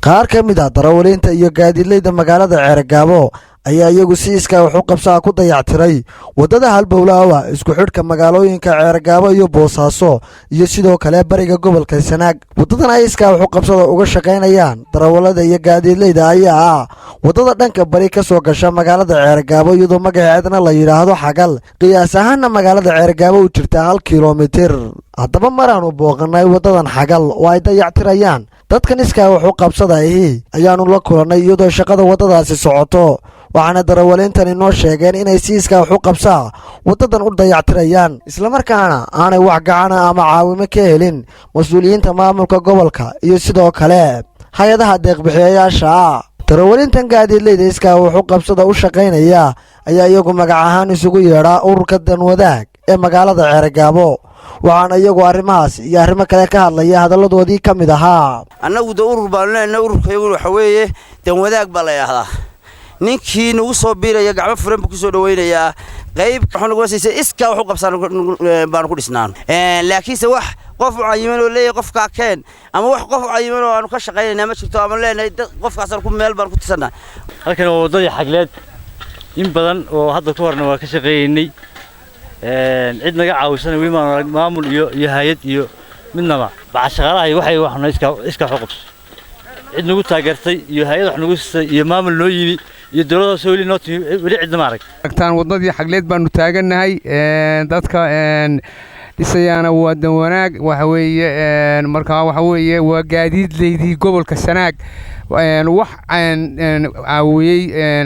Qaar ka mid ah darawaliinta iyo gaadiidleyda magaalada Ceerigaabo ayaa iyagu si iskaa wax u qabsaa ku dayactiray waddada halbowlaawa isku xidhka magaalooyinka Ceerigaabo iyo Boosaaso iyo sidoo kale bariga gobolka Sanaag. Waddadan ay iskaa wax u qabsada uga shaqaynayaan darawallada iyo gaadiidleyda ayaa ah waddada dhanka bari ka soo gasha magaalada Ceerigaabo, iyadoo magaceedna la yidhaahdo Xagal, qiyaas ahaanna magaalada Ceerigaabo u jirta 1 kilomitir. Haddaba maraanu booqanay waddadan Xagal oo ay dayactirayaan dadkan iskaa wax u qabsadaihi ayaannu la kulannay iyadoo shaqada waddadaasi socoto, waxaana darawaliintan inoo sheegeen inay si iskaa wax u qabsaa waddadan u dayactirayaan, islamarkaana aanay wax gacana ama caawimo ka helin mas-uuliyiinta maamulka gobolka iyo sidoo kale hay-adaha deeqbixiyayaasha ah. Darawaliintan gaadiidleyda iskaa wax u qabsada u shaqaynaya ayaa iyagu magac ahaan isugu yeedhaa ururka Danwadaag ee magaalada Ceerigaabo, waxaana iyagu arrimahaas iyo arrimo kale ka hadlaya hadalladoodii ka mid ahaa: Annagu de urur baanu leenahay. Ururkayagu waxa weeye Danwadaag baa la yidhaahdaa. Ninkii nagu soo biiraya gacmo furan buu ku soo dhawaynayaa. Qayb wuxuu nagula siisay iskaa wax u qabsaan baanu ku dhisnaan, laakiinse wax qof u cayiman oo leeyahay qofkaa keen ama wax qof u cayiman oo aanu ka shaqaynaynaa ma jirto, ama leenahay dad qofkaasaan ku meel baan ku tisannahay. Halkan waa waddadii Xagleed. In badan oo hadda ka horna waa ka shaqeeyeynay. Cid naga caawisana weli maanu arag, maamul iyo hay-ad iyo midnaba. Baca shaqaalaha iyo waxay waxna iskaa wax u qabso. Cid nagu taageertay iyo hay-ad wax nagu siisay iyo maamul noo yimi iyo dowladda hoose weli noo timi, weli cidna ma arag. Aragtaan, waddadii Xagleed baanu taagannahay. Dadka dhisayaana waa Danwanaag. Waxa weeye markaa, waxa weeye waa gaadiidleydii gobolka Sanaag. Wax caawiyey,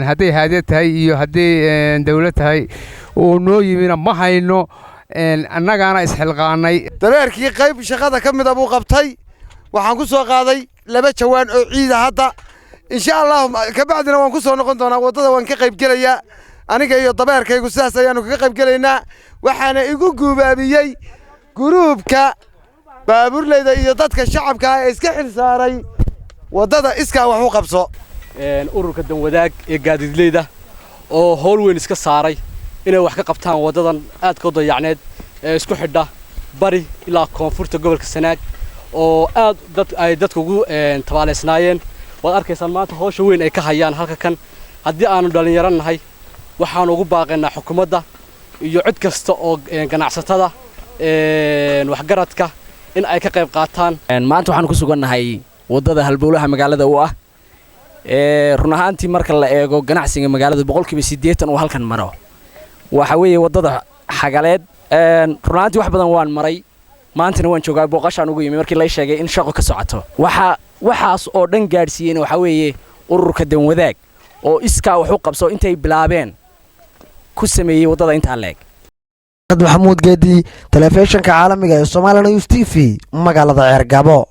hadday haadee tahay iyo hadday dawlad tahay oo noo yimina ma hayno. Annagaana isxilqaanay. Dabeerkii qayb shaqada ka mida buu qabtay. Waxaan ku soo qaaday laba jawaan oo ciida. Hadda insha Allahu kabacdina waan ku soo noqon doonaa waddada, waan ka qayb gelayaa. Aniga iyo dabeerkaygu sidaas ayaanu kaga qayb gelaynaa. Waxaana igu guubaabiyey guruubka baabuurleyda iyo dadka shacabka ah ee iska xil saaray waddada iskaa wax u qabso. Ururka Danwadaag ee gaadiidleyda oo howl weyn iska saaray inay wax ka qabtaan waddadan aadka u dayacneed ee isku xidha bari ilaa koonfurta gobolka Sanaag, oo aad dad ay dadka ugu tabaaleysnaayeen. Waad arkaysaan maanta howsha weyn ay ka hayaan halka kan. Haddii aanu dhallinyaro nahay, waxaanu ugu baaqaynaa xukuumadda iyo cid kasta oo ganacsatada, waxgaradka, in ay ka qayb qaataan. Maanta waxaan ku sugannahay waddada halbowlaha magaalada u ah. Run ahaantii, marka la eego ganacsiga magaalada, 80% uu halkan maro. Waxa weeye waddada Xagaleed. Run ahaantii wax badan waan maray, maantana waan joogaa. Booqashaan ugu yimi markii lay sheegay in shaqo ka socoto. Waxa waxaas oo dhan gaadhsiiyeyna waxaa weeye ururka Danwadaag oo iskaa wax u qabso intay bilaabeen ku sameeyey waddada intaa leeg. Maxamuud Geedi, telefishinka caalamiga ee Somali News TV, magaalada Ceergabo.